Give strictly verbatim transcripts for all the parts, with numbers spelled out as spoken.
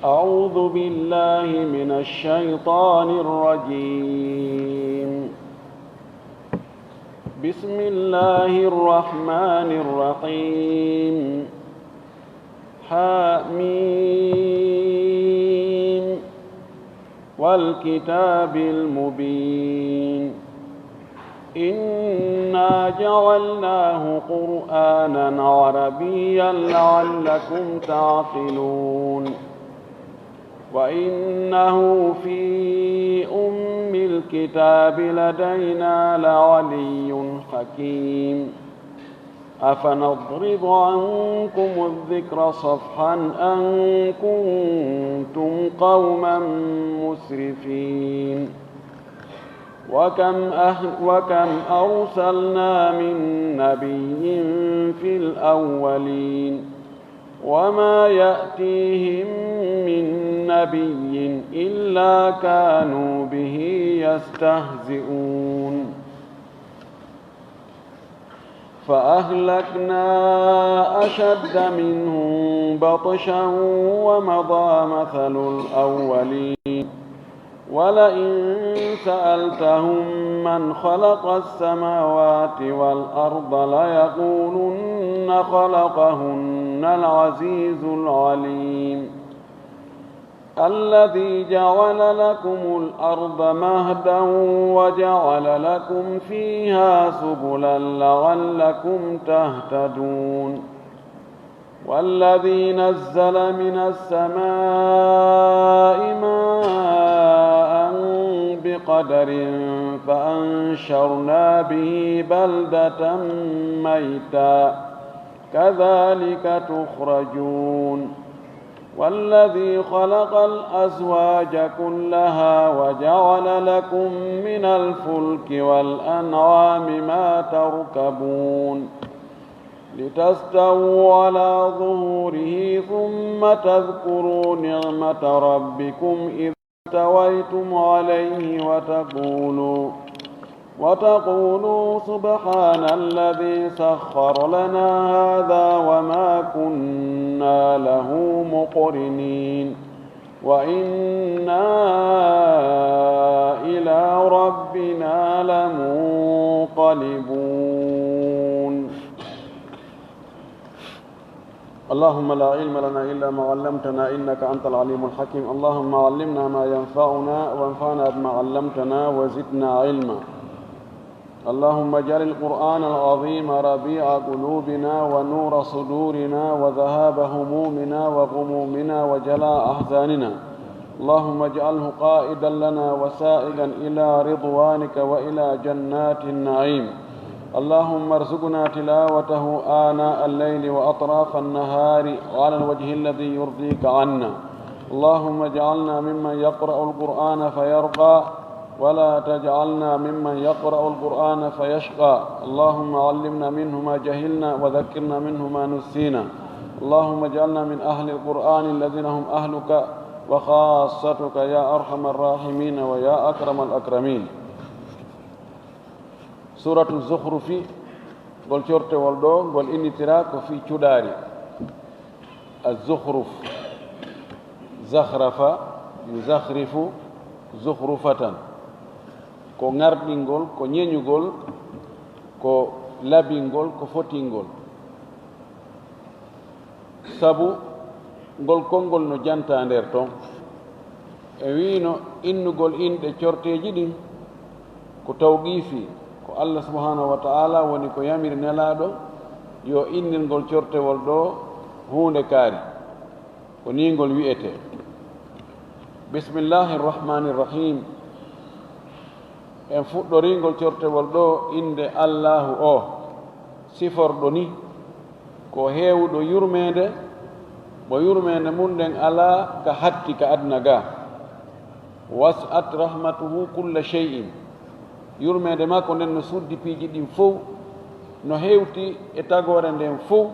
أعوذ بالله من الشيطان الرجيم. بسم الله الرحمن الرحيم. حم. والكتاب المبين. إنا جعلناه قرآنا عربيا لعلكم تعقلون. وإنه في أم الكتاب لدينا لعلي حكيم. أفنضرب عنكم الذكر صفحا أن كنتم قوما مسرفين. وكم، أهل وكم أرسلنا من نبي في الأولين وما يأتيهم من نبي إلا كانوا به يستهزئون. فأهلكنا أشد منهم بطشا ومضى مثل الأولين. ولئن سألتهم من خلق السماوات والأرض ليقولن خلقهن العزيز العليم. الذي جعل لكم الأرض مهدا وجعل لكم فيها سبلا لعلكم تهتدون. والذي نزل من السماء ماء بقدر فأنشرنا به بلدة ميتا كذلك تخرجون. والذي خلق الأزواج كلها وجعل لكم من الفلك والأنعام ما تركبون لتستووا على ظهوره ثم تذكروا نعمة ربكم إذا استويتم عليه وتقولوا وتقولوا سبحان الذي سخر لنا هذا وما كنا له مقرنين وإنا إلى ربنا لمنقلبون. اللهم لا علم لنا إلا ما علمتنا إنك أنت العليم الحكيم. اللهم علمنا ما ينفعنا وانفعنا بما علمتنا وزدنا علما. اللهم اجعل القرآن العظيم ربيع قلوبنا ونور صدورنا وذهاب همومنا وغمومنا وجلاء أحزاننا. اللهم اجعله قائدا لنا وسائقا إلى رضوانك وإلى جنات النعيم. اللهم ارزقنا تلاوته آناء الليل وأطراف النهار وعلى الوجه الذي يرضيك عنا. اللهم اجعلنا ممن يقرأ القرآن فيرقى ولا تجعلنا ممن يقرأ القرآن فيشقى. اللهم علمنا منه ما جهلنا وذكرنا منه ما نسينا. اللهم اجعلنا من أهل القرآن الذين هم أهلك وخاصتك يا أرحم الراحمين ويا أكرم الأكرمين. Suuratu Zukhrufi, ngol cortewol ɗo, ngol innitiraa ko fii cuɗaari. Az-zukhruf, zakhrafa, yuzakhrifu, zukhrufatan. Ko ŋarɗingol, ko ñeñugol, ko labingol, ko fotingol. Sabu ngol konngol no jantaa nder ton. E wiino innugol inɗe corteeji ɗin ko tawqiifi, ko Allah subhanahu wa ta'ala woni ko yamiri Nelaaɗo yo innir ngol cortewol ɗo huunde kaari. Ko nii ngol wi'etee. Bismillahir Rahmanir Rahim. En fuɗɗorii ngol cortewol ɗo innde Allaahu o, siforɗo ni ko heewuɗo yurmeende, mo yurmeende mun nden alaa ka hatti ka aduna ga. Was'at rahmatuhu kulla shay'in. Yurmeende makko nden no suddi piiji ɗin fow, no hewti e tagoore nden fow.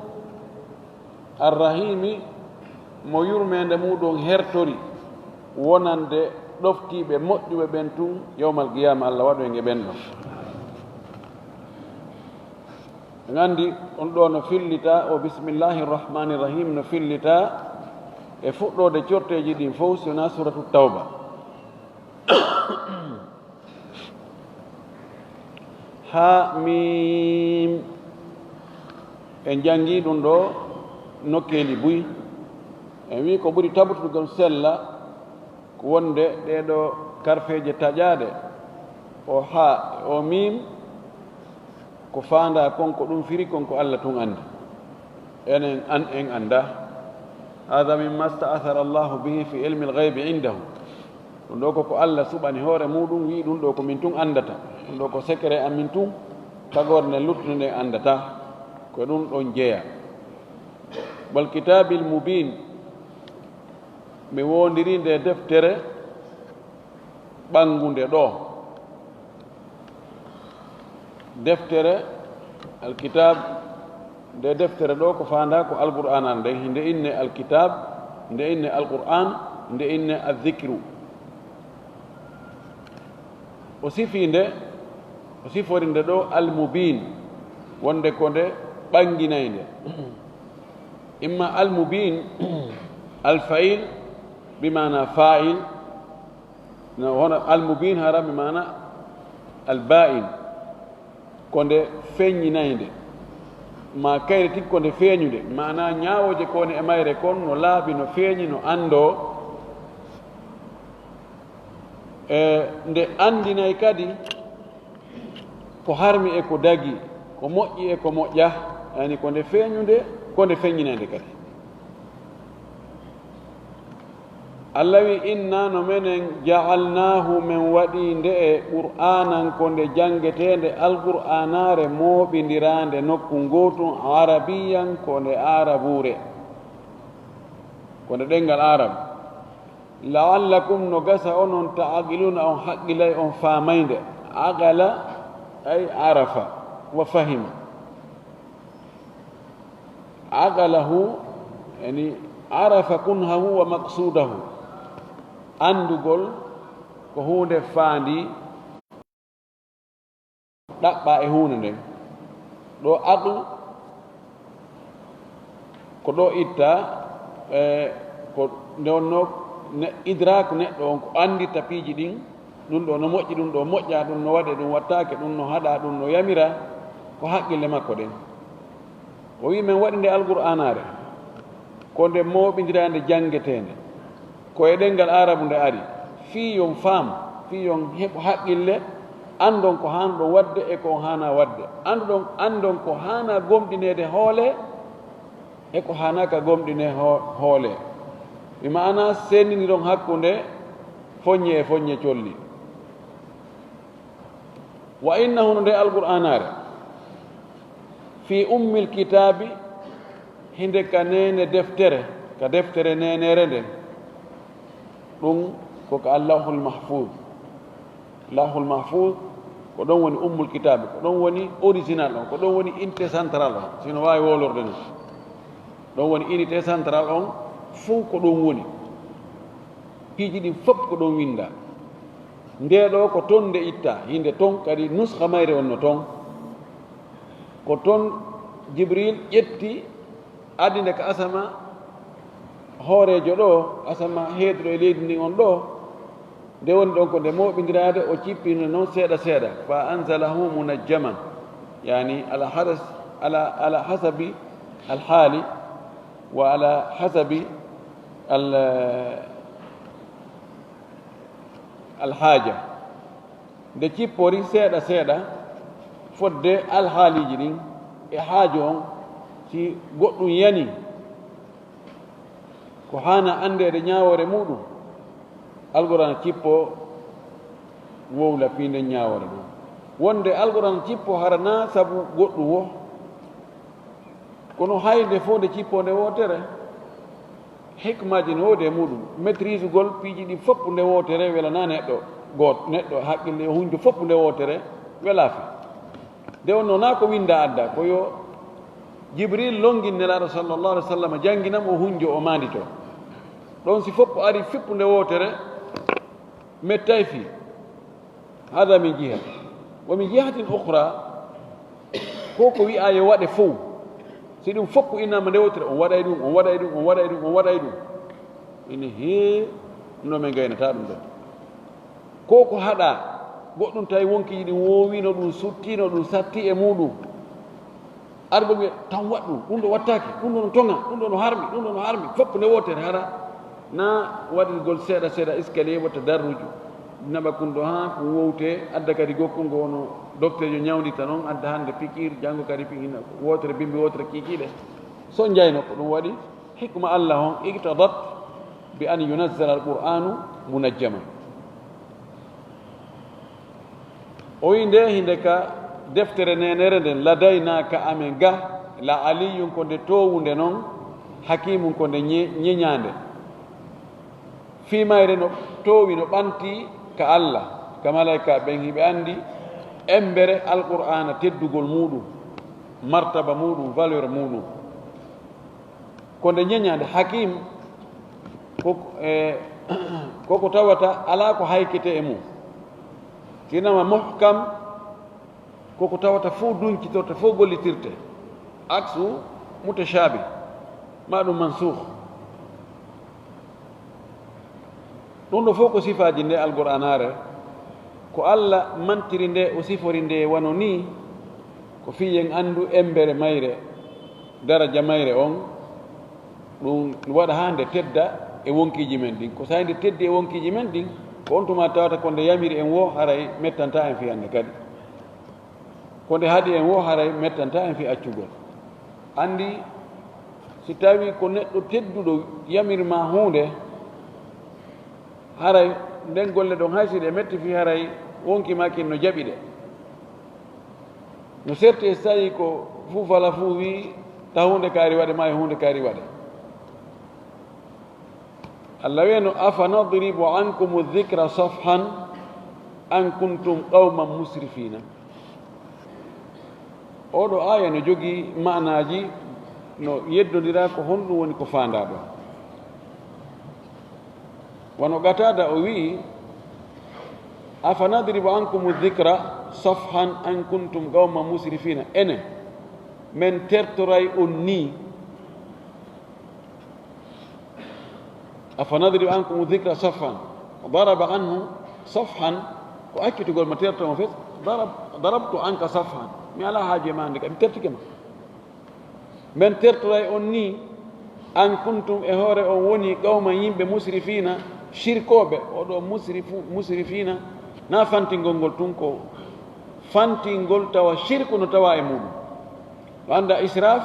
Arrahiimi, mo yurmeende muuɗum hertori wonande ɗoftiiɓe moƴƴuɓe ɓen tun yawmal qiyaama, Allah waɗu en e ɓen ɗon. En anndi on ɗo no fillita, o bismillahir rahmanir rahim no fillita E fuɗɗoode corteeji ɗin fof, si wonaa Suuratu Tawba. Haa miim. En janngii ɗum ɗo nokkeeli buy. En wii ko ɓuri tabitugol sella ko wonde ɗee ɗoo karfeeje taƴaaɗe, o haa, o miim, ko faandaa kon, ko ɗum firi kon, ko Alla tun anndi. Enen an, en anndaa. Hada mimma sta'athara Allahu bihi fi ilmi al-ghaybi indahu. Ɗum ɗo ko ko Alla suɓani hoore muɗum, wi'i ɗum ɗo ko min tun anndata. Ɗum ɗo ko secret amin tun, tagorde nden luttude nden anndata. Ko ɗum ɗon jeya. Wal kitabil mubin. Mi woondiri nde deftere ɓanngunde ɗo. Deftere, alkitab, nde deftere ɗo ko faandaa ko Alqur'aana nden, nde inne alkitab, nde inne Alqur'aan, nde inne azzikru. O sifii nde, o sifori nde ɗo almubin, wonde ko nde ɓannginay nde. Imma almubin, alfa'il, bi maana fa'il, no hono almubin hara bi maana alba'in, ko nde feññinaynde, ma kayre tigi ko nde feeñunde, maana ñaawooje ko woni e mayre kon no laaɓi, no feeñi, no anndoo. E nde anndinay kadi ko harmi e ko dagi, ko moƴƴi e ko moƴƴa, yani ko nde feeñunde, ko nde feññinaynde kadi. Alla wi, inna no menen, ja'alnaahu, men waɗi nde e Qur'aanan ko nde janngeteende Alqur'aanaare mooɓindiraande nokku ngootun, arabiyan ko nde aarabuure, ko nde ɗenngal Arab. La'allakum, no gasa onon, ta'qiluuna, on haqqilay, on faamay nde. Aqala, ay arafa, wa fahima. Aqalahu, yani arafa kunhahu wa maqsudahu. Anndugol ko huunde faandi ɗaɓɓa e huunde nden. Ɗo aql, ko ɗo itta, e, ko nde wonno ne-, idrak neɗɗo on ko anndirta piiji ɗin, ɗum ɗo no moƴƴi, ɗum ɗo moƴƴa, ɗum no waɗe, ɗum wattaake, ɗum no haɗa, ɗum no yamira, ko haqqille makko ɗen. O wi men waɗi nde Alqur'aanaare, ko nde mooɓindiraande janngeteende, ko e ɗenngal Aarabu nde ari, fii yon faam, fii yon heɓu haqqille, anndon ko haanɗon waɗde e ko on haanaa waɗde. Anndon, anndon ko haanaa gomɗineede hoolee e ko haanaaka gomɗinee hoo-, hoolee. Mi maanaa seenndiniron hakkunde foññe e foññe colli. Wa innahu, no nde Alqur'aanaare, fi ummil kitaabi, hinde ka neene deftere, ka deftere neenere nden, ɗum ko ka Allahul Mahfuz. Allahul Mahfuz, ko ɗon woni ummul kitaabi, ko ɗon woni original on, ko ɗon woni unité centrale on, sino waawi wolorde non. Ɗon woni unité centrale on, fof ko ɗon woni. Piiji ɗin fof ko ɗon winnda. Nde ɗo ko ton nde itta, hinde ton kadi nuskha mayre on no ton. Ko ton Jibril ƴetti, addi nde ka asama hooreejo ɗo, asama heeduɗo e leydi ndin on ɗo. Nde woni ɗon ko nde mooɓindiraade, o cippino non seeɗa seeɗa. Fa anzalahu munajjaman, yani ala hadas-, ala, ala hasabi al haali wa ala hasabi al, al haaja. Nde cippori seeɗa seeɗa, fodde alhaaliiji ɗin e haaju on, si goɗɗum yani, ko haana anndeede ñaawoore muuɗum, Alqur'aana cippo wowla fii nden ñaawoore ɗum. Wonde Alqur'aana cippo hara naa sabu goɗɗum wo, kono hay nde fof nde cippo nde wootere, hikmaaji no woodi e muuɗum. Maîtrisugol piiji ɗi fof nde wootere welanaa neɗɗo gooto, neɗɗo haqqille yo hunjo fof nde wootere welaafi. Nde wonnoo naa ko winnda adda, ko yo Jibril lonngin Nelaaɗo sallallahu alaihi wasallam, janngina mo, o hunjo, o maandito. Ɗon si fof ari fippu nde wootere, mettay fii. Hada min jiha. Wa min jihatin ukhra, ko ko wi'aa yo waɗe fow, si ɗum fof innaama nde wootere, on waɗay ɗum, on waɗay ɗum, on waɗay ɗum, on waɗay ɗum. Ene heewi no min ngaynataa ɗum ɗon. Ko ko haɗaa, goɗɗum tawi wonkii ɗum woowino, ɗum suttiino, ɗum satti e muuɗum. Argo ɓe tan waɗ ɗum, ɗum ɗo wattaaki, ɗum ɗo no toŋa, ɗum ɗo no harmi, ɗum ɗo no harmi, fof nde wootere hara na waɗirgol seeɗa seeɗa escalier wota darruju. Naɓa kun ɗo haa ko wowte, adda kadi gokku ngo wono docteur yo ñawndita noon, adda hannde pikiir, janngo kadi pikiir, wootere bimbi, wootere kiikiiɗe. So njayno ko ɗum waɗi, hikma Allah on, iqtadat bi an yunazzala al-Qur'anu munajjaman. O wi nde hinde ka deftere nenere nden, ladayna ka amen ga, la aliyun ko nde toowunde non, hakimun ko nde ñe-, ñeñaande. Fii mayre no toowi no ɓanti ka Allah, ka malaika ɓen hiɓe andi embere Alqur'aana teddugol muuɗum, martaba muuɗum, valeur muuɗum. Ko nde ñeñaande, hakim, ko, e, ko ko tawata alaa ko haykete e mum. Sinama muhkam, ko ko tawata fof duñcitorte, fof gollitirte. Aksu mutashabi, ma ɗum mansuh. Ɗum ɗo fof ko sifaaji nde Alqur'aanaare, ko Allah mantiri nde, o sifori nde wano nii, ko fii en anndu embere mayre, daraja mayre on, ɗum waɗa haa nde tedda e wonkiiji men ɗin. Ko sa'i nde teddi e wonkiiji men ɗin, ko on tuma tawata ko nde yamiri en woo, haray mettantaa en fii hannde kadi. Ko nde haɗi en woo, haray mettantaa en fii accugol. Anndi, si tawii ko neɗɗo tedduɗo yamir maa huunde, haray nden golle ɗon, hay si ɗe metti fii, haray wonkii maa kin no jaɓi ɗe. No serti e si tawii ko fuu fala fuu wii, ta huunde kaari waɗe, maa e huunde kaari waɗe. Allah wi'ano, "Afa nadribu ankumu dhikra safhan an kuntum qawman musrifina." Oɗo aaya no jogii maanaaji, no yeddondira ko honɗum woni ko faandaa ɗo. Wano Qataada o wi'i, "Afa nadribu ankumu dhikra safhan an kuntum qawman musrifina." Ene, men tertoray on nii. "Afa nadribu ankumu dhikra safhan." Daraba anhu safhan, ko accitugol mo, terto mo fes. Darab-, darabtu anka safhan. Mi alaa haaju e maa hannde ka, mi tertike ma. Men tertoray on nii, an kuntum, e hoore on woni, qawman, yimɓe, musrifiina, shirkooɓe. Oɗo musrifu-, musrifiina, na fantingol ngol tun ko fantingol tawa shirku no tawa e muɗum. No annda israf,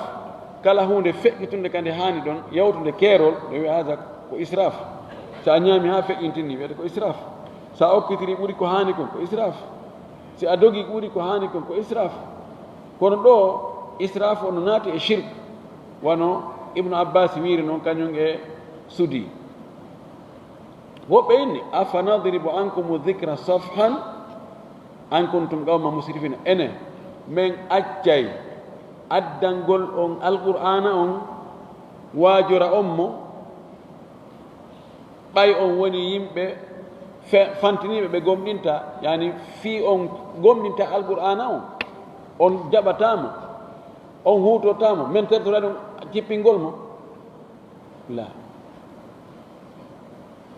kala huunde feƴƴitunde ka nde haani ɗon, yawtunde keerol, no wi'a haada ko israf. So a ñaami haa feƴƴintini, wiyete ko israf. So a okkitiri ɓuri ko haani kon, ko israf. Si a dogi ɓuri ko haani kon, ko israf. Kono ɗo, israf on no naati e shirk, wano Ibnu Abbas wiiri non, kañum e Sudi. Woɓɓe inni, "Afa nadribu ankumu dhikra safhan an kuntum qawman musrifina." Ene, men accay addangol on Alqur'aana on, waajora on mo, ɓay on woni yimɓe fe-, fantiniiɓe, ɓe gomɗinta, yani fii on gomɗinta Alqur'aana on, on jaɓataa mo, on huutortaa mo, men tertoray ɗum cippingol mo. La.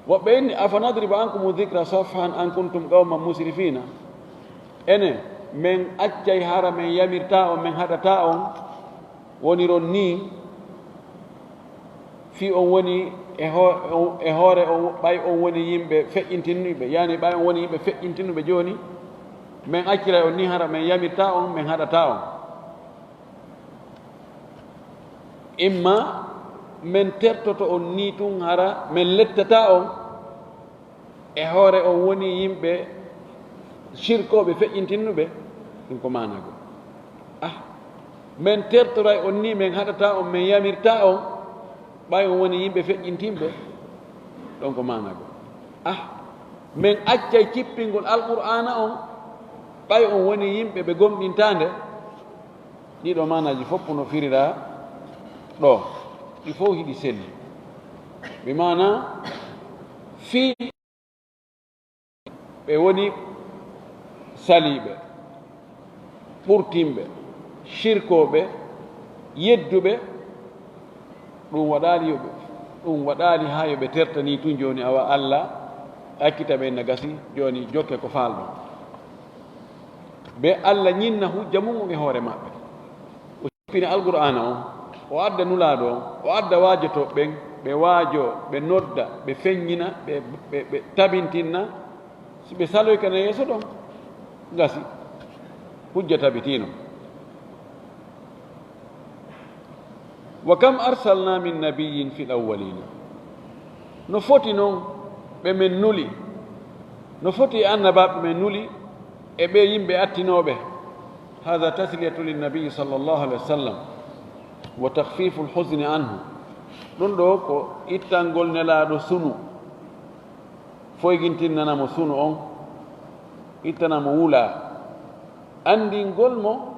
Woɓɓe inni, "Afa nadribu ankumu dhikra safhan an kuntum qawman musrifina." Ene, men accay hara men yamirtaa on, men haɗataa on, woniron nii, fii on woni e ho-, e hoore on, ɓay on woni yimɓe feƴƴintinɓe, yani ɓay on woni yimɓe feƴƴintinɓe jooni, men acciray on nii hara men yamirtaa on, men haɗataa on. Imma men tertoto on nii tun, hara men lettataa on, e hoore on woni yimɓe shirkooɓe feƴƴintinnuɓe, ɗum ko maanaa goo. Ah, men tertoray on nii, men haɗataa on, men yamirtaa on, ɓay on woni yimɓe feƴƴintinɓe, ɗon ko maanaa goo. Ah, men accay cippingol Alqur'aana on, ɓay on woni yimɓe ɓe gomɗintaa nde. Ɗiɗo maanaaji fof no firiraa ɗo, ɗi fof hiɗi selli. Bi maanaa fii ɓe woni saliiɓe, ɓurtinɓe, shirkooɓe, yedduɓe, ɗum waɗaali yo ɓe Ɗum waɗaali haa yo ɓe tertanii tun jooni, awa Alla accita ɓe na gasi, jooni jokke ko faalɗon. Be Alla ñinna hujja mum e hoore maɓɓe. O jippina Alqur'aana on, o adda Nulaaɗo on, o adda waajotooɓe ɓen, ɓe waajoo, ɓe nodda, ɓe feññina, ɓe, ɓe, ɓe tabintinna. Si ɓe saloy kana yeeso ɗon, gasi. Hujja tabitiino. Wa kam arsalna min nabiyyin fil awwalina. No foti non ɓe men nuli, no foti e annabaaɓe men nuli e ɓe yimɓe attinooɓe. Hada tasliyatu linnabiyi sallallahu alaihi wasallam wa takhfifu lhuzni anhu. Ɗum ɗo ko ittangol Nelaaɗo sunu, foygintinnana mo sunu on, ittana mo wula, anndingol mo,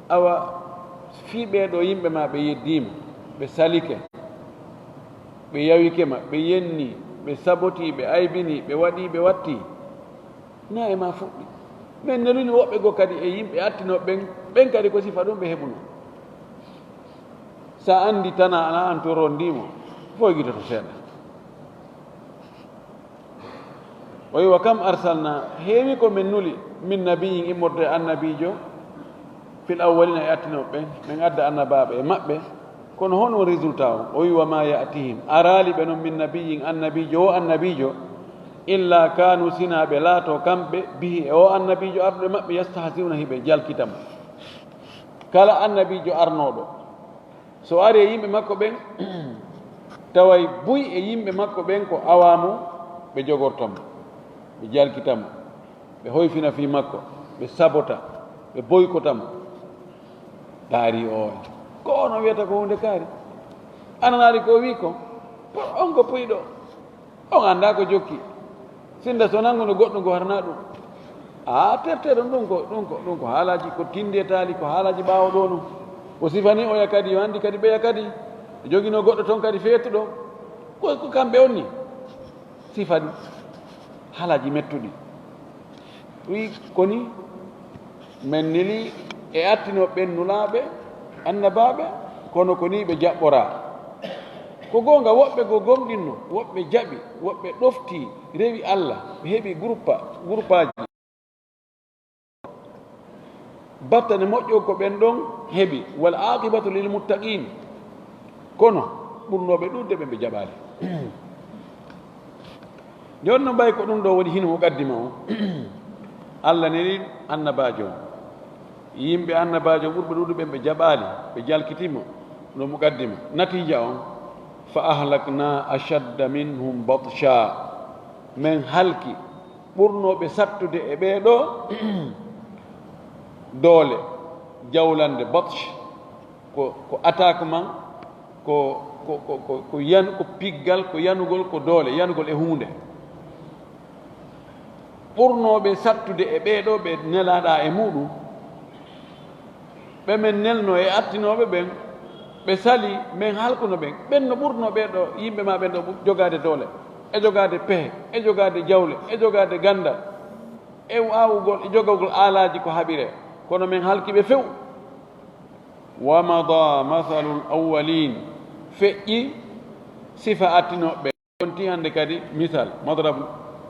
awa fii ɓee ɗoo yimɓe ma ɓe yeddiima, ɓe salike, ɓe yawike ma, ɓe yenni, ɓe saboti, ɓe aybini, ɓe waɗi, ɓe watti, na e ma fuɗɗi. Men neluni woɓɓe goo kadi e yimɓe attinooɓe ɓen, ɓen kadi ko sifa ɗum ɓe heɓuno. Sa anndi tana ana an to ronndii mo, foygitoto seeɗa. O wi, wa kam arsalna, heewi ko min nuli, min nabiyyin, immorde e annabiijo, fil awwalina, e attinooɓe ɓen, min adda annabaaɓe e maɓɓe, kono honɗum résultat on? O wi, wa ma ya'tihim, araali ɓe non, min nabiyyin, annabiijo, o annabiijo, illa kanu, sina ɓe laato kamɓe, bihi, e o annabiijo arɗo e maɓɓe, yastahzi'una, hiɓe jalkita mo. Kala annabiijo arnooɗo, so ari e yimɓe makko ɓen, taway buy e yimɓe makko ɓen ko awamu, ɓe jogorto mo, ɓe jalkita mo, ɓe hoyfina fii makko, ɓe sabota, ɓe boykota mo. Ɗaari o, ko ono wiyata ko huunde kaari? Ananaari ko o wii ko, on ko puyɗo. On anndaa ko jokki. Sinda so nannguno goɗɗum ko harana ɗum. A terteɗon ɗum ko, ɗum ko, ɗum ko haalaaji ko tindetaali, ko haalaaji ɓaawo ɗo non. O sifani oya kadi, o anndi kadi ɓeya kadi. O joginoo goɗɗo toon kadi feetuɗo. Ko, ko kamɓe on ni. Sifani haalaaji mettuɗi. Wi koni men neli e attinoo ɓen nulaaɓe, annabaaɓe, kono ko nii ɓe jaɓɓoraa. Ko goonga, woɓɓe goo gomɗinno, woɓɓe jaɓi, woɓɓe ɗoftii, rewi Alla, ɓe heɓi gurpa, gurpaaji. Battane moƴƴo ko ɓen ɗon heɓi, wal aqibatu lil muttaqin. Kono ɓurnooɓe ɗuuɗde ɓen ɓe jaɓaali. Jooni no mbayi ko ɗum ɗo woni hino muqaddima on. Alla neli annabaajo on. Yimɓe annabaajo ɓurɓe ɗuuɗuɓe ɓe jaɓaali, ɓe jalkitimo. No muqaddima. Natiija on, fa ahlakna ashadda minhum batsha. Men halki ɓurnooɓe sattude e ɓee ɗoo doole, jawlande, batsh, ko, ko attaquement, ko, ko, ko, ko, ko yan-, ko piggal, ko yanugol, ko doole, yanugol e huunde. Ɓurnooɓe sattude e ɓee ɗoo ɓe nelaaɗaa e muuɗum, ɓe men nelno e attinooɓe ɓen, ɓe sali, men halkuno ɓen. Ɓen no ɓurnoo ɓee ɗoo yimɓe ma ɓen ɗoo jogaade doole, e jogaade pehe, e jogaade jawle, e jogaade ganndal, e waawugol, e jogagol aalaaji ko haɓiree. Kono men halki ɓe few. Wa mada masalul awwalin, feƴƴi sifa attinooɓe ɓen. Wonti hannde kadi misal, madrab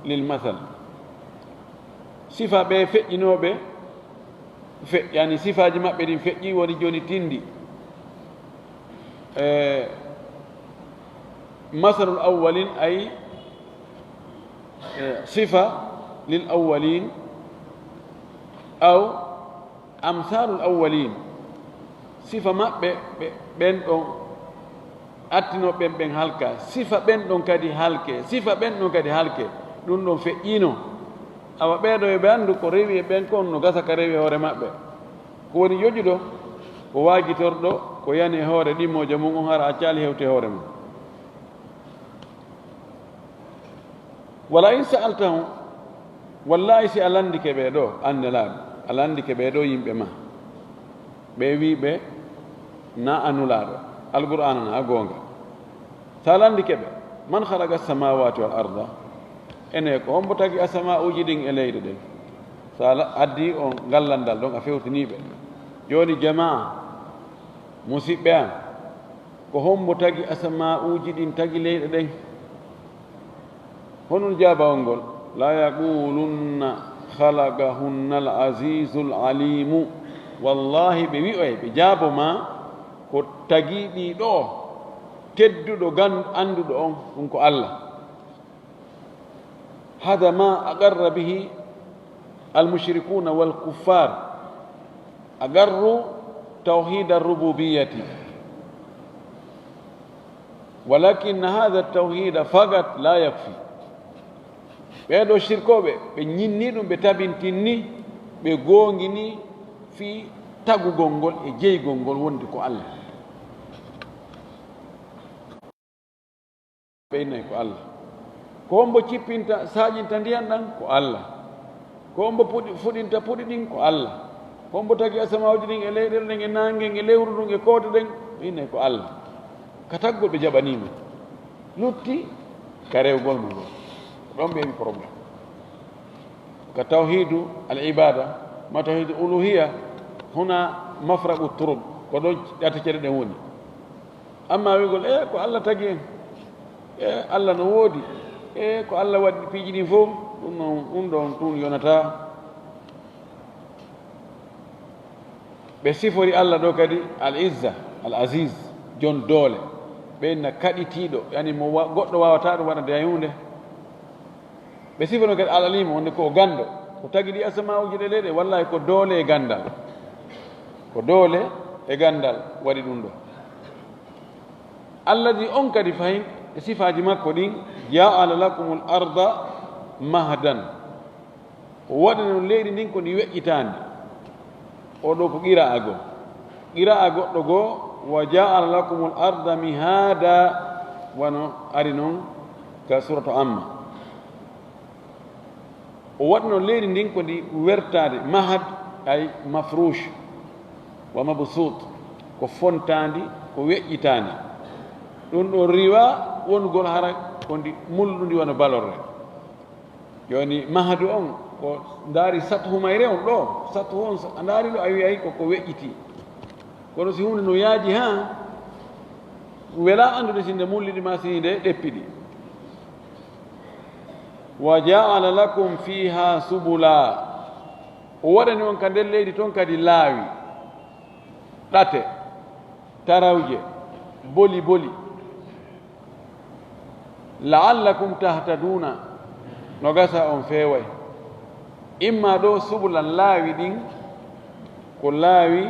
lil masal. Sifa ɓe feƴƴinooɓe, fe-, yani sifaaji maɓɓe ɗin feƴƴi, woni jooni tindi. E, masalul awwalin ay, e, sifa lil awwalin aw amsalul awwalin, sifa maɓɓe, ɓe, ɓen ɗon attinoo ɓen, ɓen halka, sifa ɓen ɗon kadi halke, sifa ɓen ɗon kadi halke, ɗum ɗon feƴƴiino. Awa ɓee ɗoo yo ɓe anndu ko rewi e ɓen kon no gasa ka rewi e hoore maɓɓe. Ko woni ƴoƴuɗo, ko waajitorɗo, ko yani e hoore ɗimmoojo mum on, hara accaali hewti e hoore mum. Wala in sa'altahum, wallahi si a lanndike ɓee ɗoo, an Nelaaɗo, a lanndike ɓee ɗoo yimɓe ma, ɓe wii ɓe, na a Nulaaɗo, Alqur'aana na a goonga. Si a lanndike ɓe, man khalaqa samawati wal arda, ene ko hombo tagi asama'uuji ɗin e leyɗe ɗen? Si a la-, addi on ngal lanndal ɗon, a fewtinii ɓe. Jooni jamaa, musiɓɓe am, Ko hombo tagi asama'uuji ɗin, tagi leyɗe ɗen? Honɗun jaabawol ngol? La yaqulunna khalaqahunna al-azizul alimu. Wallahi, ɓe wi'oy, ɓe jaabo ma, ko tagi ɗi ɗoo, tedduɗo, gan-, annduɗo on, ɗun ko Allah. Hada ma aqarra bihi al-mushrikuna wal kuffar. Aqarru tawhid ar-rububiyyati. Walakin hada tawhida fagat la yakfi. Ɓee ɗoo shirkooɓe, ɓe ñinni ɗun, ɓe tabintinni, ɓe goongini fii tagugol ngol e jeygol ngol wonde ko Allah. Ɓe innay ko Allah. Ko hombo cippinta, saaƴinta ndiyan ɗan? Ko Allah. Ko hombo puɗi-, fuɗinta puɗi ɗin? Ko Allah. Ko hombo tagi asama'uuji ɗin e leyɗe ɗen e naange ngen e lewru ndun e koote ɗen? Ɓe innay ko Allah. Ka taggol ɓe jaɓanii mo. Lutti ka rewgol mo ngol. Ɗon ɓe heɓi problème. Ka tawhidu al ibada, ma tawhidu uluhiyya, huna mafraqu turub. Ko ɗon ɗate cere ɗen woni. Amma wi'ugol, "E, ko Allah tagi en. E, Allah no woodi. E, ko Allah waɗi piiji ɗin fow." Ɗun non, ɗun ɗon tun yonataa. Ɓe sifori Allah ɗoo kadi al-Izza, al-Aziz, jon doole. Ɓe inna kaɗitiiɗo, yani mo wa-, goɗɗo waawataa ɗun waɗande hay huunde. Ɓe sifori mo kadi al-Alim, wonde ko o ganndo. Ko tagi ɗi asama'uuji ɗe leyɗe, wallahi ko doole e ganndal. Ko doole e ganndal waɗi ɗun ɗoo. Alladhi, on kadi fahin e sifaaji makko ɗin, ja'ala lakumul arda mahdan. O waɗani on leydi ndin ko ndi weƴƴitaandi. Oo ɗoo ko qira'a goo. Qira'a goɗɗo goo, "Wa ja'ala lakumul arda mihada," wano ari non ka suratu Amma. O waɗani on leydi ndin ko ndi wertaandi, mahad, ay mafrush, wa mabsut, ko fontaandi, ko weƴƴitaandi. Ɗun ɗoo riiwa wonugol hara ko ndi mulɗundi wano balorre. Jooni, mahadu on, ko ndaari sathu mayre on ɗoo, sathu on, a ndaari ɗoo, a wi'ay ko, ko weƴƴitii. Kono si huunde no yaaji haa, welaa anndude si nde mulliɗi maa si nde ɗeppiɗi. Wa ja'ala lakum fiha subula. O waɗani on ka nder leydi ton kadi laawi, ɗate, tarawje, boli boli. La'allakum tahtaduna, no gasa on feeway. Imma ɗoo subulan, laawi ɗin, ko laawi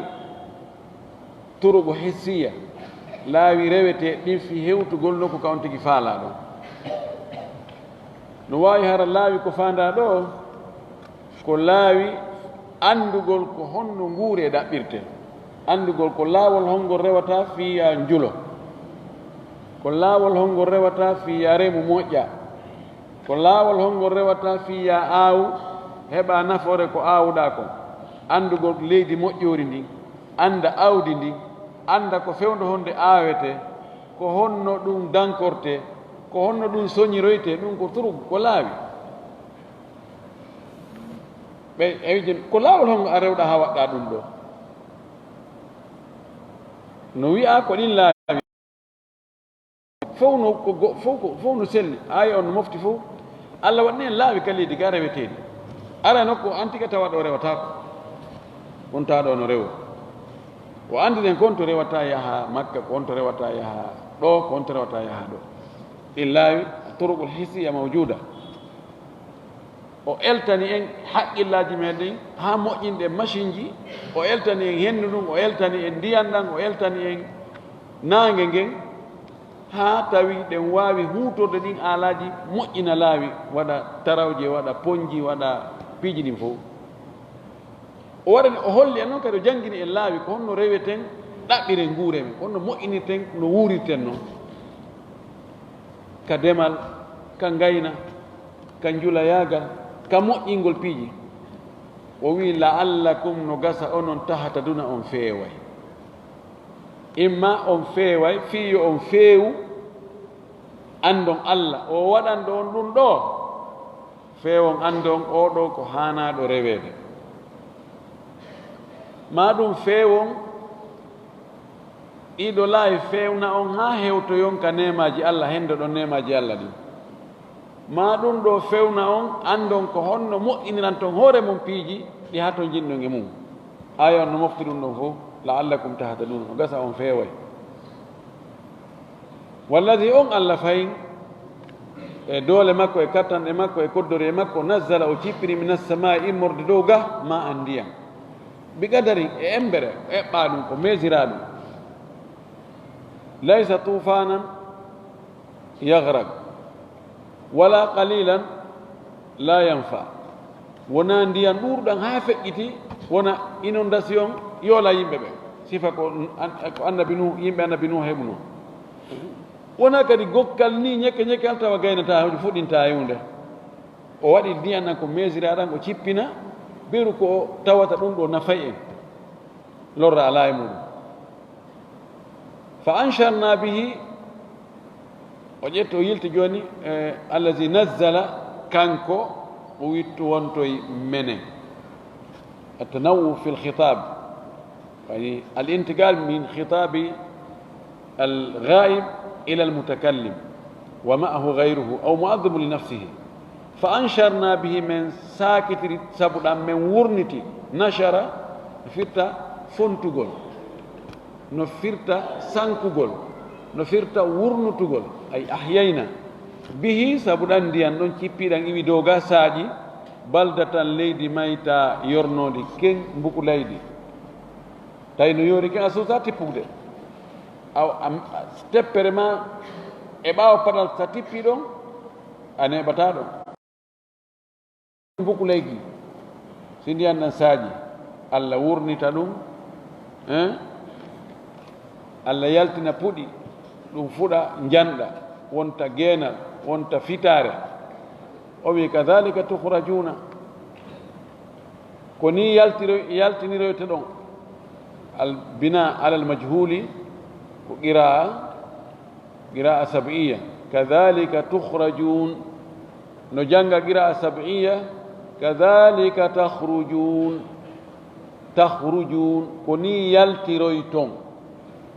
turuqu hissiya, laawi rewetee ɗin fii hewtugol nokku ka on tigi faalaa ɗon. No waawi hara laawi ko faandaa ɗoo, ko laawi anndugol ko honno nguuree ɗaɓɓirtee, anndugol ko laawol honngol rewataa fii yaa njulo, ko laawol honngol rewataa fii yaa remu moƴƴa, ko laawol honngol rewataa fii yaa aawu heɓa nafoore ko aawuɗaa kon, anndugol leydi moƴƴoori ndin, annda aawdi ndin, annda ko fewndo honde aawetee, ko honno ɗun dankortee, ko honno ɗun soñiroytee, ɗun ko turuqu, ko laawi. Ɓe, e wiide, ko laawol hongo a rewɗaa haa waɗɗaa ɗun ɗoo? No wi'aa ko ɗin laawi. Fow no, ko go-, fow ko, fow no selli. Aaya on no mofti fow. Allah waɗani en laawi ka leydi ga reweteeɗi. Ara nokku an tigi tawa ɗoo rewataako. Wontaa ɗoo no rewoo. O anndini en ko honto rewataa yaha Makka, ko honto rewataa yaha ɗoo, ko honto rewataa yaha ɗoo. Ɗin laawi, turuqul hissiya mawjuda. O eltani en haqqillaaji meɗen haa moƴƴinɗen masinji, o eltani en henndu ndun, o eltani en ndiyan ɗan, o eltani en naange ngen, haa tawi ɗen waawi huutorde ɗin aalaaji, moƴƴina laawi, waɗa tarawje, waɗa ponji, waɗa piiji ɗin fow. O waɗani, o holli en non kadi, o janngini en laawi ko honno reweten, ɗaɓɓiren nguure men, ko honno moƴƴinirten no wuurirten non. Ka demal, ka ngayna, ka njulayaagal, ka moƴƴingol piiji. O wi'i, "La'allakum", no gasa onon, "tahtaduna", on feeway. Imma on feeway, fii yo on feewu, anndon Allah, o waɗanɗo on ɗun ɗoo. Feewon anndon oo ɗoo ko haanaaɗo reweede. Maa ɗun feewon Ɗiɗo laay fewna on haa hewtoyon ka neemaaji Allah, henndoɗon neemaaji Allah ɗin. Maa ɗun ɗoo fewna on, anndon ko honno moƴƴiniranton hoore mon piiji ɗi hatonjinɗon e mun. Aaya on no mofti ɗun ɗon fow, "La'allakum tahtadun", no gasa on feeway. Walladi on Allah fayin, e doole makko, e kattanɗe makko, e koddoree makko, nazzala, o cippiri, minas samaa'i, immorde dow ga, ma an, ndiyan. Bi qadarin, e embere, o eɓɓaa ɗun, o meesiraa ɗun. Laysa tuufaanan yaghraq, wala qalilan la yanfa. Wonaa ndiyan ɗuuruɗan haa feƴƴiti, wona inondation yoola yimɓe ɓen. Sifa ko an-, ko annabi Nuh, yimɓe annabi Nuh heɓunoo. Wonaa kadi gokkal nii ñekke ñekke an tawa gaynataa, fuɗintaa e huunde. O waɗi ndiyan ɗan ko meesiraaɗan, o cippina, beru ko tawata ɗun ɗoo nafay en, lorra alaa e muɗum. Fa ansharna bihi, o ƴetti, o yilti jooni, eh, allazi nazzala, kanko o wittu wontoy menen. At-tanawwu fil khitab, yani al-intiqal min khitabi al-ghaib ila al-mutakallim wa ma'ahu ghayruhu aw mu'adhdhimun li nafsihi. Fa ansharna bihi, men saakitiri sabu ɗan, men wurniti. Nashara no firta fontugol, no firta sankugol, no firta wurnutugol, ay ahyayna. Bihi, sabu ɗan ndiyan ɗon cippiɗan iwi dow ga saaƴi, baldatan, leydi mayta, yornoondi ken, mbuku leydi. Tawi no yoori ken, a suusa tippugde. Aw, am, teppere ma e ɓaawo patal sa tippi ɗon, a neeɓataa ɗon. Mbuku leydi, si ndiyan ɗan saaƴi, Allah wurnita ɗun, hein? Allah yaltina puɗi, ɗun fuɗa, njanɗa, wonta geenal, wonta fitaare. O wi'i, "Kadhalika tukhrajuna." Ko nii yaltiro-, yaltiniroyteɗon. Al bina alal majhuli ko qira'a, qira'a sab'iyya. "Kadhalika tukhrajun." No jannga qira'a sab'iyya, "Kadhalika takhrujun." Takhrujun, ko nii yaltiroyton.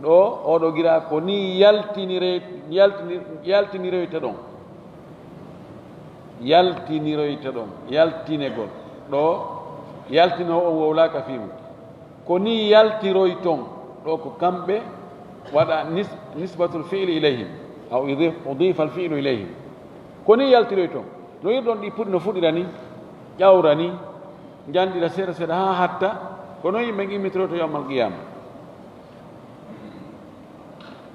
Ɗoo, oo ɗoo qira'a, ko nii yaltinire-, yaltini-, yaltiniroyteɗon. Yaltiniroyteɗon, yaltinegol. Ɗoo, yaltinoo on wowlaaka fii mun. Ko nii yaltiroyton, ɗoo ko kamɓe waɗa nis-, nisbatul fi'li ilayhim, aw udif-, udifa al fi'lu ilayhim. Ko nii yaltiroyton. No yi'irɗon ɗii puɗi no fuɗira nii, ƴawra nii, njanɗira seeɗa seeɗa haa hatta, ko non yimɓe immitoroyta yawmal qiyaama.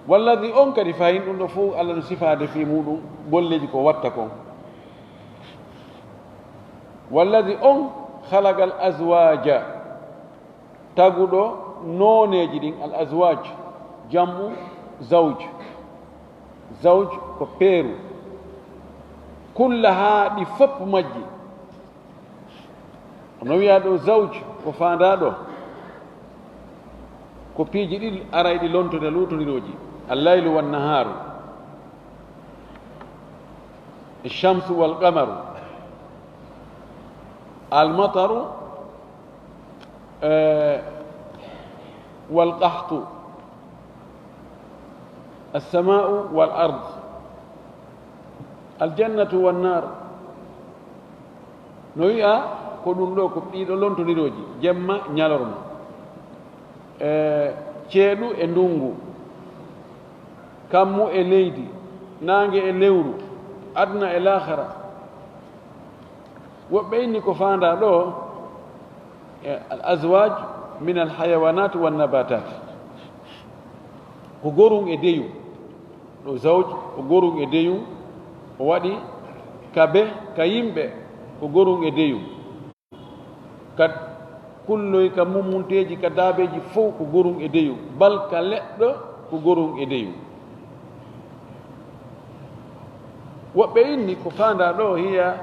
Walladi on kadi fahin ɗun ɗoo fow Allah no sifaade fii muɗum golleeji ko watta kon. Walladi on khalaqal azwaja, taguɗo nooneeji ɗin, al azwaj, jam'u zawj. Zawj ko peeru. Kullaha, ɗi fof majji. Ono wiya ɗo zawj ko faandaa ɗo, ko piiji ɗiɗi arayɗi lontode luutondirooji, al-laylu wan-nahaaru, ash-shamsu wal-qamaru, al-mataru, eh, wal-qahtu, as-samaa'u wal-ard, al-jannatu wan-naar. No wi'a ko ɗum ɗo ko ɗiɗo lontondirooji, jemma, ñalorma, e ceeɗu e ndunngu, kammu e leydi, naange e lewru, aduna e laahara. Woɓɓe inni ko faandaa ɗo, e al azwaaj min al hayawaanaat wan nabataat, ko gorum e deyum. Ɗo zawj ko gorum e deyum, o waɗi ka be, ka yimɓe ko gorum e deyum, ka kulloy, ka mummunteeji, ka daabeeji fow ko gorum e deyum, bal ka leɗɗo ko gorum e deyum. Woɓɓe inni ko faandaa ɗo hiya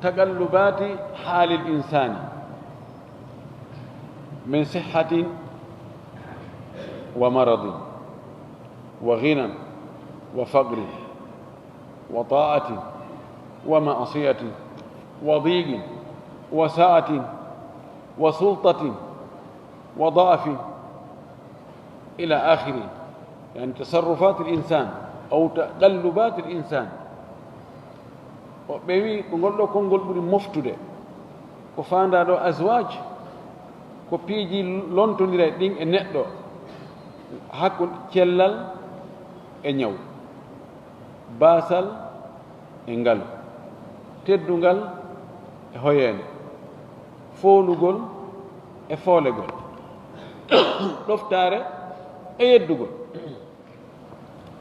taqallubaati haalil insaani min sihhatin wa maradin wa ghinan wa faqrin wa ta'atin wa ma'asiyatin wa diqin wa sa'atin wa sultatin wa da'fin Ila akhiri, yani tasarrufatil insan aw taqallubatil insan. Woɓɓe wi ko ngol ɗo konngol ɓuri moftude, ko faandaa ɗo azwaj, ko piiji lontondiray ɗin e neɗɗo, hakkunde cellal e ñaw, baasal e ngalu, teddungal e hoyeende, foolugol e foolegol, ɗoftaare e yeddugol.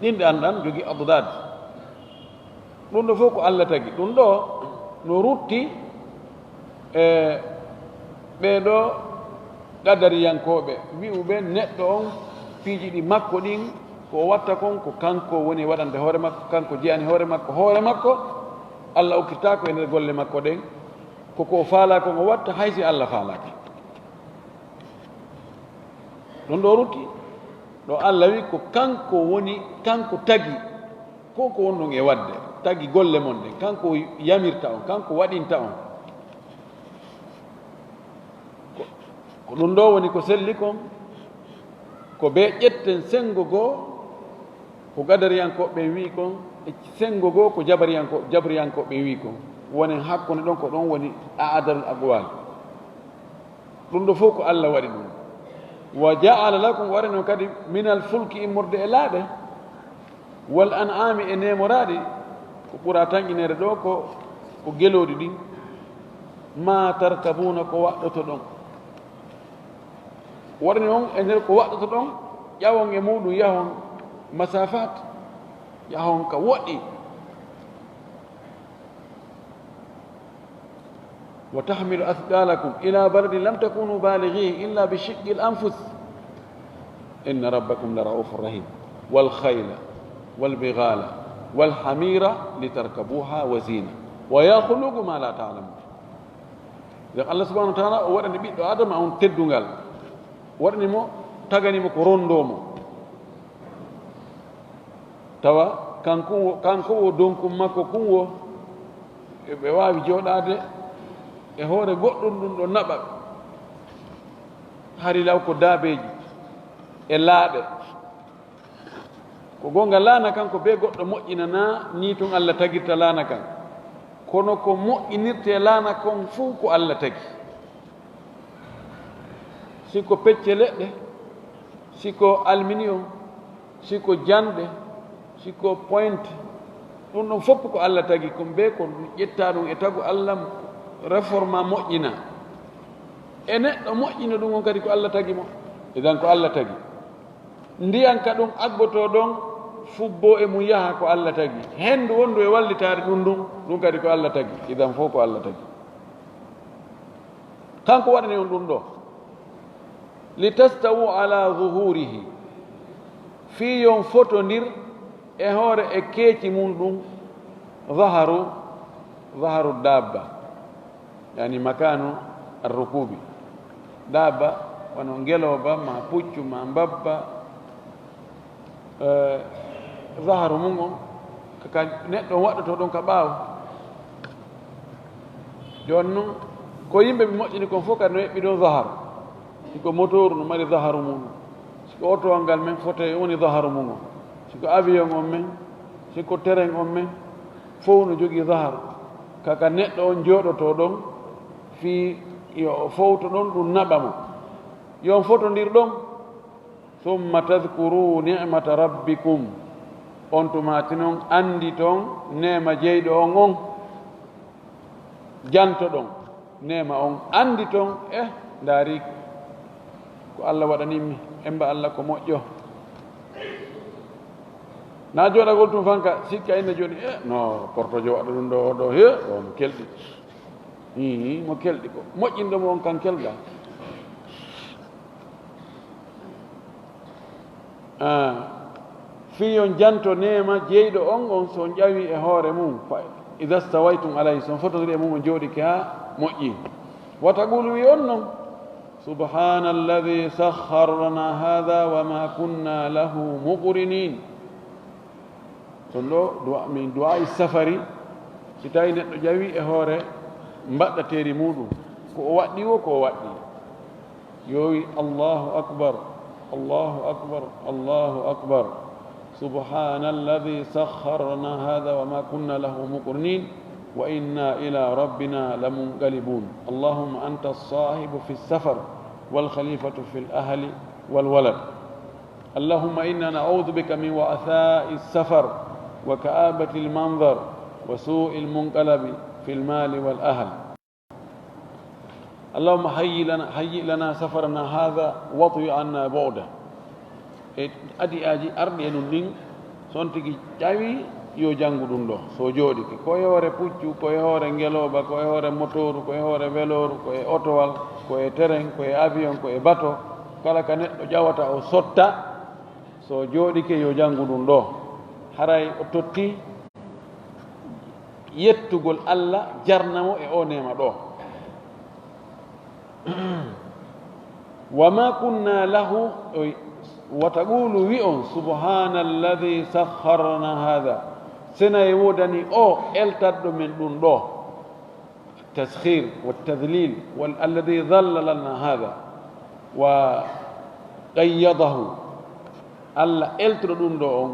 Ɗin ɗan ɗan jogii addaad. Ɗum ɗo fof ko Allah tagi. Ɗum ɗo no rutti e ɓee ɗo qadariyankooɓe, wi'uɓe neɗɗo on, piiji ɗi makko ɗin, ko o watta kon, ko kanko woni waɗande hoore makko, kanko jeyani hoore makko, hoore makko, Allah okkirtaa ko e nder golle makko ɗen, ko ko o faalaa kon o watta, hay si Allah faalaaki. Ɗum ɗo rutti, ɗo Allah wi ko kanko woni, kanko tagi, ko ko wonɗon e waɗde, tagi golle mon ɗen, kanko yamirta on, kanko waɗinta on. Ko, ko ɗum ɗo woni ko selli kon, ko bee ƴetten senngo goo, ko qadariyankooɓe ɓen wi'i kon, e senngo goo ko jabariyanko-, jabariyankooɓe ɓen wi'i kon. Wonen hakkunde ɗon, ko ɗon woni a'dalul aqwal. Ɗum ɗo fof ko Allah waɗi ɗum. Wa ja'ala lakum, waɗani on kadi minal fulki, immorde e laaɗe, wal an'ami, e neemoraaɗi, ko ɓura tanƴineede ɗo ko, ko gelooɗi ɗin, ma tarkabuna, ko waɗɗotoɗon. Waɗani on e nder ko waɗɗotoɗon, ƴawon e muɗum yahon masafat, yahon ka woɗɗi. Wa tahmilu athqalakum ila baladin lam takunu balighihi illa bi shiqqil anfus. Inna rabbakum la ra'ufur rahim. Wal khayla wal bighala wal hamira litarkabuha wa zina. Wa yakhluqu ma la ta'lamun. Nden Allah subhanahu wa ta'ala o waɗani ɓiɗɗo Adama on teddungal. Waɗani mo, tagani mo ko rondoo mo. Tawa kanko wo, kanko wo donkun makko kun wo, e ɓe waawi jooɗaade e hoore goɗɗum ɗum ɗo naɓa. Hari law ko daabeeji e laaɗe. Ko goonga, laana kan ko bee goɗɗo moƴƴinanaa, nii tun Allah tagirta laana kan. Kono ko moƴƴinirtee laana kon fuu ko Allah tagi. Si ko pecce leɗɗe, si ko aluminium, si ko janɗe, si ko point, ɗum ɗon fof ko Allah tagi. Kon bee kon ɗum ƴettaa ɗum e tagu Allah, réforma, moƴƴina. E neɗɗo moƴƴina ɗum on kadi ko Allah tagi mo. Idan ko Allah tagi. Ndiyan ka ɗum aggotoo ɗon fubboo e mum yaha ko Allah tagi. Henndu wonndu e wallitaare ɗum ɗum, ɗum kadi ko Allah tagi. Idan fof ko Allah tagi. Kanko waɗani on ɗum ɗo. Litastawu ala zuhurihi. Fii yon fotondir e hoore e keeci mum ɗum. Zaharu, zaharu dabba. Yani makanu arrukubi. Daaba, wano ngelooba, ma puccu, ma mbabba, eh, zaharu mum on, ka, ka neɗɗo on waɗɗotoo ɗon ka ɓaawo. Jooni non, ko yimɓe ɓe moƴƴini kon fof kadi no eɓɓi ɗon zaharu. Si ko motooru no mari zaharu mum, si ko otowal ngal men fotee woni zaharu mum on, si ko avion on men, si ko terrain on men, fof no jogii zaharu. Ka, ka neɗɗo on jooɗotoo ɗon, fii yo o fowto ɗon, ɗum naɓa mo. Yo on fotondir ɗon. Summa tadhkuru ni'mata rabbikum. On tuma tun on annditon neema jeyɗo on on. Jantoɗon neema on, annditon, eh, ndaari ko Allah waɗanimmi, emba Allah ko moƴƴo. Na jooɗagol tun fanka, sikka inna jooni, eh, no portojo waɗa ɗum ɗo, ɗo, he, o mo kelɗi. Ii, mo kelɗi ko. Moƴƴinɗo mo on kan kelɗa. Ah, fii on janto neema jeyɗo on, on so on ƴawi e hoore mum. Fa idha stawaytum alayhi, so on fotondiri e mum, on jooɗike haa moƴƴi. Wa taqulu, wi on non, subhana alladhi sakhkhara lana hadha wa ma kunna lahu muqrinin. Ɗon ɗo du'a, min du'aa'i safari, si tawi neɗɗo ƴawi e hoore mbaɗɗateeri muɗum, ko o waɗɗi wo, ko o waɗɗi. Yo wi, Allahu akbar, الله أكبر، الله أكبر. سبحان الذي سخر لنا هذا وما كنا له مقرنين وإنا إلى ربنا لمنقلبون. اللهم أنت الصاحب في السفر والخليفة في الأهل والولد. اللهم إنا نعوذ بك من وعثاء السفر وكآبة المنظر وسوء المنقلب في المال والأهل. اللهم هيئ لنا، هيئ لنا سفرنا هذا واطوي عنا بعده. E addu'aaji arɗi e ɗum ɗin, so on tigi ƴawi, yo janngu ɗum ɗo. So jooɗike, ko e hoore puccu, ko e hoore ngelooba, ko e hoore motooru, ko e hoore welooru, ko e otowal, ko e teren, ko e avion, ko e bato, kala ka neɗɗo ƴawata o sotta, so jooɗike yo janngu ɗum ɗo. Haray o totti yettugol Alla jarna mo e o neema ɗo. Wa ma kunna lahu, wa taqulu, wi'on, subhana alladhi sakhkharana hadha, sena e woodani o eltadɗo men ɗum ɗo. Taskhir wa tadlil, wal alladhi dhalla lana hadha wa qayyadahu, Alla eltuɗo ɗum ɗo on.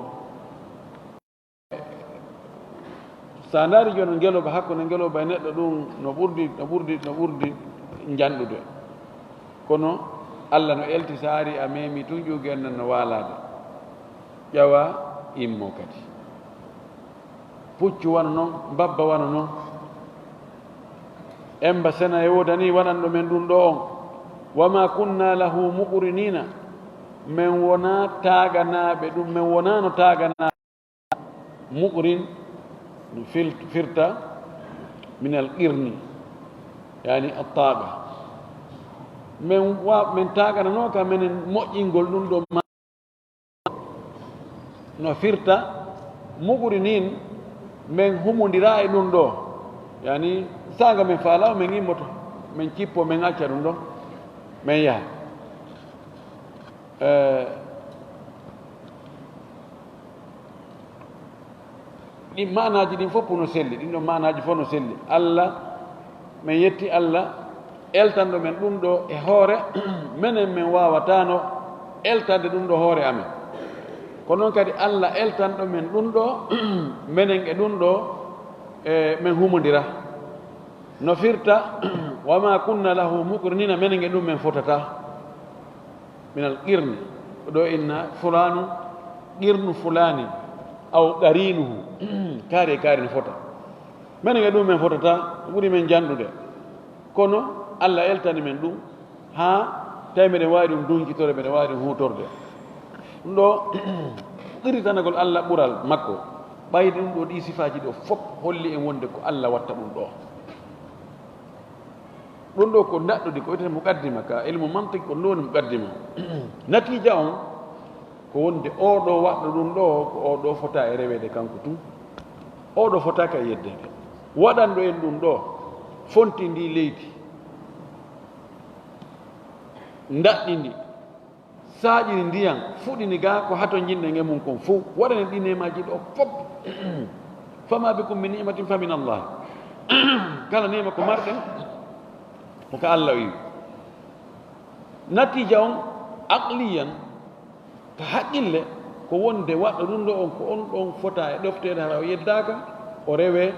Sa ndaari jooni ngelooba, hakkunde ngelooba e neɗɗo ɗum no ɓurdi, no ɓurdi, no ɓurdi njanɗude. Kono Alla no elti, sa ari a memi tun ƴuugen nan no waalaade. Ƴawa immo kadi. Puccu wano non, mbabba wano non. Emba sena e woodani waɗanɗo men ɗum ɗo on. Wa ma kunna lahu muqrinina. Men wona taaganaaɓe ɗum, men wonano taaganaaɓe. Muqrin, fil-, firta min al qirni, yani at-taqa. Men wa-, men taganano ka menen moƴƴingol ɗum ɗo ma-, no firta muqrinin, men humondira e ɗum ɗo. Yani, sanga men faala o, men immoto, men cippo, men acca ɗum ɗo, men yaha. Eh, ɗin maanaaji ɗin fof no selli, ɗin ɗon maanaaji fof no selli. Alla, men yetti Alla, eltanɗo men ɗum ɗo e hoore, menen men waawataano eltande ɗum ɗo hoore amen. Ko noon kadi Alla eltanɗo men ɗum ɗo, menen e ɗum ɗo, e men humondira. No firta, "Wa ma kunna lahu muqrinina", menen e ɗum men fotataa. Min al qirni, ɗo inna fulaanu, qirnu fulaani, aw qariinuhu, kaari e kaari no fota. Menen e ɗum men fotata, ɓuri men janɗude. Kono Alla eltani men ɗum, haa tawi meɗen waawi ɗum dunkitorde, meɗen waawi ɗum huutorde. Ɗum ɗo, qirritanagol Alla ɓural makko, ɓayde ɗum ɗo, ɗi sifaaji ɗo fof holli en wonde ko Alla watta ɗum ɗo. Ɗum ɗo ko ndaɗɗudi, ko wiyetee muqaddima, ka ilmu mantiq ko ɗum woni muqaddima. Natiija on ko wonde oo ɗo waɗɗo ɗum ɗo, ko oo ɗo fota e reweede kanko tun. Oo ɗo fotaaka e yeddeede. Waɗanɗo en ɗum ɗo, fonti ndi leydi, ndaɗɗi ndi, saaƴini ndiyan, fuɗini ga ko hatonjinde nge mum kon fof, waɗani ɗi neemaaji ɗo fof. Fama bikum min ni'matin fa min Allah. Kala neema ko marɗen, ko ka Alla o iwi. Natiija on, aqliyan, ka haqqille, ko wonde waɗɗo ɗum ɗo on, ko on ɗon fota e ɗofteede, hara o yeddaaka, o rewee,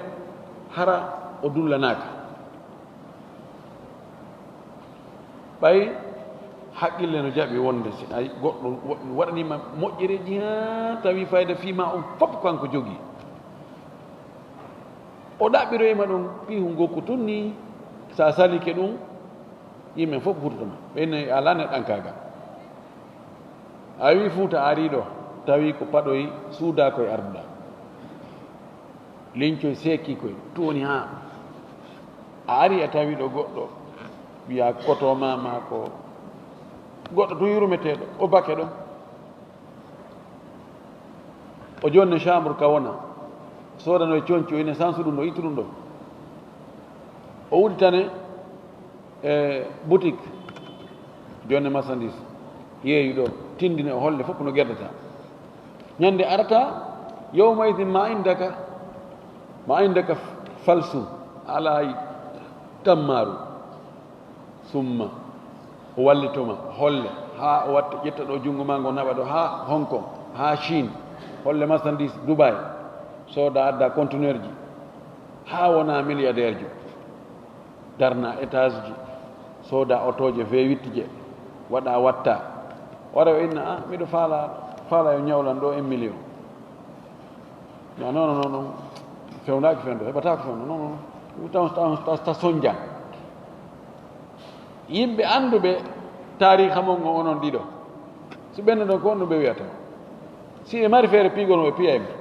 hara o dullanaaka. Ɓay haqqille no jaɓi wonde si ay goɗɗo wa-, waɗaniima moƴƴereeji haa tawi fayda fii ma on fof ko kanko jogii. O ɗaɓɓiroyima ɗum piihu ngokku tun ni, sa salike ɗum, yimɓe fof hutotoma. Ɓe ne alaa neɗɗankaagal. A wi Fuuta ari ɗo, tawi ko paɗoyi suudaa koye arduɗaa. Lincoy seeki koy, tooni haa a ari a tawi ɗo goɗɗo, wiya koto ma, ma ko goɗɗo tun yurmeteeɗo, o bake ɗo. O jonne chambre ka wona, soodano e conco, ine sansu ɗum ɗo, ittu ɗum ɗo. O uditane e boutique, jonne marchandise, yeeyu ɗo, tindine o holle fof no geddata. Ñande arata, yawma idin ma indaka, ma indaka falsu, alaa tammaaru. Summa, o wallitoma, holle, Haa o watta, ƴetta ɗo junngo maa ngo, naɓa ɗo haa Hong Kong, haa Chine, holle marchandise Dubai, sooda, adda conteneur ji, haa wona milliardaire jo, darna étage ji, sooda otooje V huit je, waɗa, watta. Wara o inna, "Ah, miɗo faala, faala yo ñawlan ɗo un million." Non, non, non, non. Fewndaaki fewndo, heɓataako fewndo. Non, non, non. Taw, taw, taw, taw sonjan. Yimɓe annduɓe taariika mon ngo, onon ɗiɗo, si ɓennuɗon, ko honɗum ɓe wiyata? Si ɓe mari feere piigol mo, ɓe piya Emba.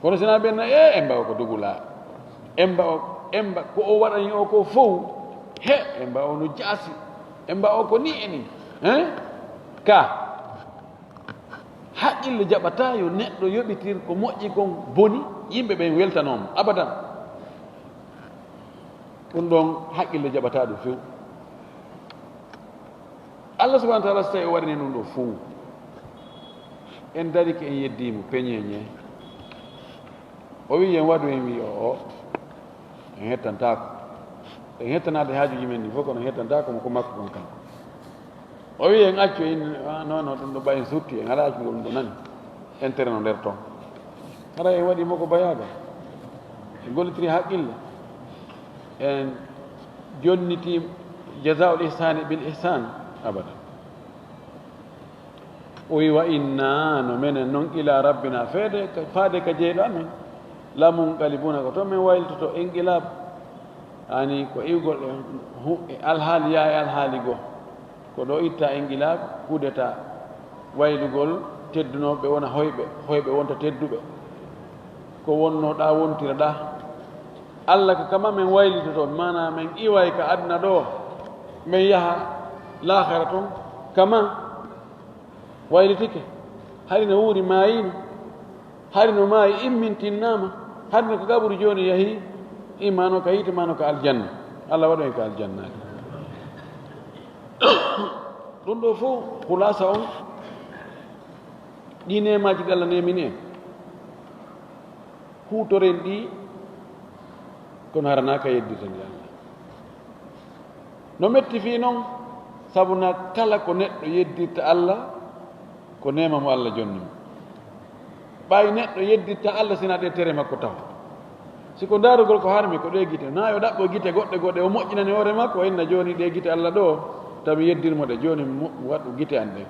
Kono si na ɓenna, "E, Emba o ko dugula. Emba o, Emba ko o waɗani o ko fow. He, Emba o no jaasi. Emba o ko ni e ni." Hein? Ka. Haqqille jaɓataa yo neɗɗo yoɓitir ko moƴƴi kon boni, yimɓe ɓen weltanooma abadan. Ɗum ɗon haqqille jaɓataa ɗum few. Allah subhanahu wa taala, so tawi o waɗani ɗum ɗo fow, en darike, en yeddii mo, peñeeñe. O wi'i en waɗu, en wi'i o, o, en hettantaako. En hettanaade haajuuji men ɗi fof, kono en hettantaako mo ko makko kon kan. O wi'i en accu, en, "Ah, non, non, ɗum ɗo ɓay en sutti, en alaa accu ɗum ɗo nani. Intérêt no nder toon." Hara en waɗi mo ko bayaagal. En gollitiri haqqille. En jonniti jazaa'ul ihsaani bil ihsaan abada. O wi, "Wa inna, no menen non, ila rabbina, feede ka, faade ka jeyɗo amen, la munqalibuuna, ko toon men waylitoto." Inqilab, ani ko iwgol e hu-, e alhaali yaa e alhaali goo. Ko ɗo itta inqilab, coup d'état, waylugol teddunooɓe wona hoyɓe, hoyɓe wonta tedduɓe. Ko wonnoɗaa wontiraɗaa. Allah ko kama men waylitoto, maanaa men iway ka aduna ɗo, men yaha laakhara toon, kama waylitike, hari no wuuri maayiino, hari no maayi immintinnaama, hari no ko gaburu jooni yahi, imma no ka yiite, ma no ka aljanna. Allah waɗu en ka aljanna. Ɗum ɗo fof, khulasa on, ɗi neemaaji ɗi Allah neemini en. Huutoren ɗi, kono hara na ka yeddirta ndi Allah. No metti fii non, sabu na kala ko neɗɗo yeddirta Allah, ko neema mo Allah jonni mo. Ɓay neɗɗo yeddirta Allah sina ɗe tere makko taw. Si ko ndaarugol ko harmi, ko ɗe gite. Na yo ɗaɓɓo gite goɗɗe goɗɗe, o moƴƴinani hoore makko, o inna jooni ɗe gite Allah ɗo, tawi mi yeddir mo ɗe, jooni mo waɗu gite an ɗen.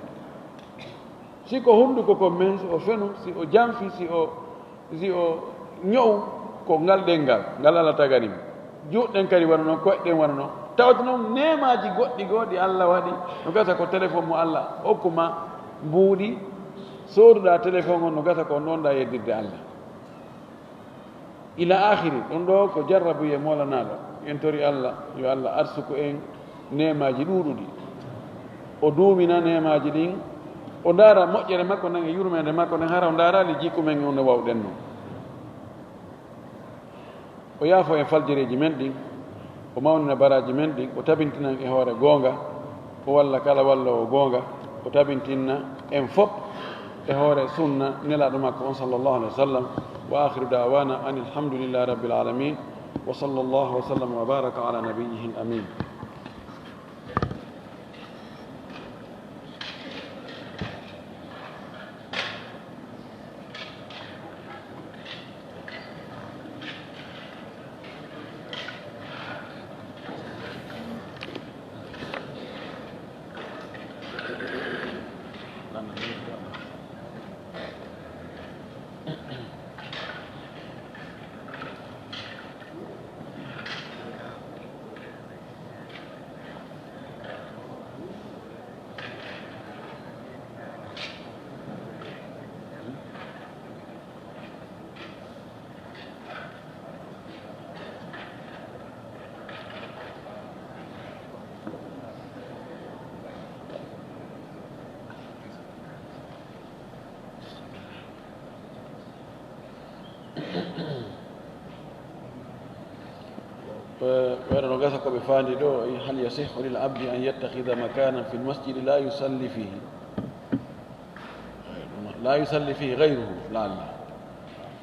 Si ko hunnduko kon men, si o fenu, si o janfi, si o, si o ño'u, ko ngal ɗenngal, ngal Allah tagani mo. Juuɗe ɗen kadi wano non, koyɗe ɗen wano non. Tawata non neemaaji goɗɗi goo ɗi Allah waɗi, no gasa ko téléphone mo Allah okku ma mbuuɗi, sooduɗaa téléphone on, no gasa ko on ɗon ɗa yeddirde Allah. Ila akhiri, ɗum ɗo ko jarrabuye moolanaaɗo. En tori Allah, yo Allah arsuku en neemaaji ɗuuɗuɗi. O duumina neemaaji ɗin, o ndaara moƴƴere makko nden e yurmeende makko nden, hara o ndaaraali jikku men on no wawɗen non. O yaafo en faljereeji men ɗin, o mawnina baraaji men ɗin, o tabintinan e hoore goonga, o walla kala walloowo goonga, o tabintinna en fof e hoore sunna Nelaaɗo makko on, sallallahu alaihi wasallam. Wa akhiru da'wana anil hamdulillahi rabbil alamin. Wa sallallahu wa sallam wa baraka ala nabiyyihil amin. Ɓe-, ɓeeɗo no gasa ko ɓe faandi ɗo, hal yasihhu lil abdi an yattakhidha makanan fil masjidi la yusalli fihi, la yusalli fihi ghayruhu, la Allah.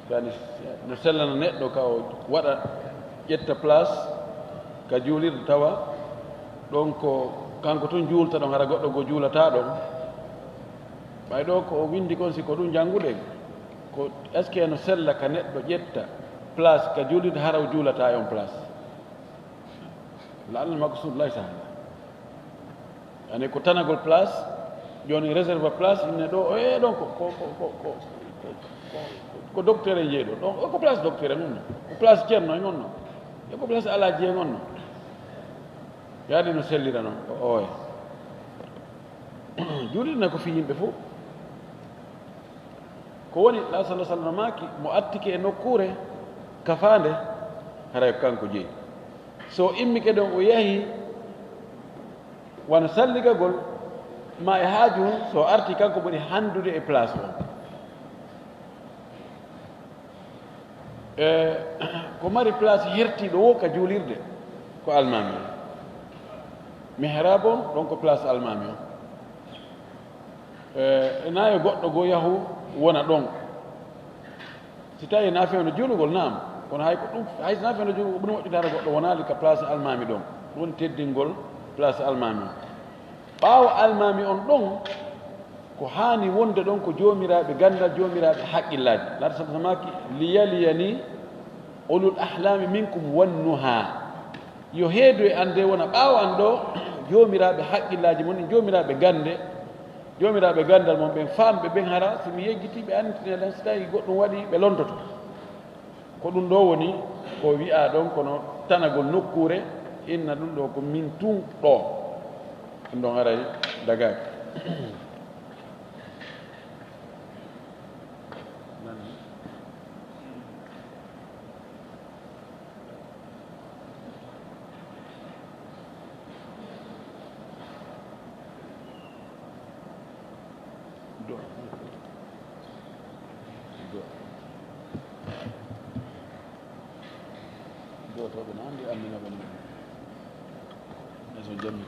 Yani, no sellana neɗɗo ka o waɗa, ƴetta place ka juulirde, tawa ɗon ko Kanko tun juulta ɗon, hara goɗɗo goo juulataa ɗon. Ɓay ɗoo ko o windi kon, si ko ɗun jannguɗen, ko est-ce que no sella ka neɗɗo ƴetta place ka juulirde hara o juulataa e on place? La'alla maqsuud laysa hada. Yani ko tanagol place, jooni réserve place, inne ɗoo, o e ɗon ko, ko, ko docteur en jeyi ɗoo. Ɗon ko place docteur en on no. Ko place ceerno en on no. E ko place alaaji en on no. Yaani no sellira non, o oya. Juulirde na ko fii yimɓe fow. Ko woni, Laaɗo sallallaahu alayhi wa sallam maaki, mo attike e nokkuure kafaande, haray ko kanko jeyi. So immike ɗon, o yahi wano salligagol, ma e haaju, so arti kanko ɓuri handude e place on. E, ko mari place hertiiɗo wo ka juulirde, ko almaami on. Mihrab on, ɗon ko place almaami on. E, e na yo goɗɗo goo yahu wona ɗon. Si tawi na fewndo juulugol, naam. Kono hay ko ɗum, hay si na fewndo juulugol, ɓuri moƴƴude hara goɗɗo wonaali ka place almaami ɗon. Ɗum woni teddingol place almaami on. Ɓaawo almaami on ɗon, ko haani wonde ɗon ko joomiraaɓe ganndal, joomiraaɓe haqqillaaji. Laaɗo sallallaahu alayhi wa sallam maaki, "Liyaliyani ulul ahlaami minkum wan nuhaa." Yo heedu e an de wona ɓaawo an ɗoo, joomiraaɓe haqqillaaji mon, joomiraaɓe gannde, joomiraaɓe ganndal mon ɓen, faamɓe ɓen, hara si mi yejjitii ɓe annditine lan, si tawii goɗɗum waɗii, ɓe lontoto. Ko ɗum ɗoo woni ko wi'aa ɗon, kono tanagol nokkuure, inna ɗum ɗoo ko min tun ɗoo. Ɗum ɗon haray dagaaki. Dootooɓe na anndi anndina ɓe ɗum. E so jammi.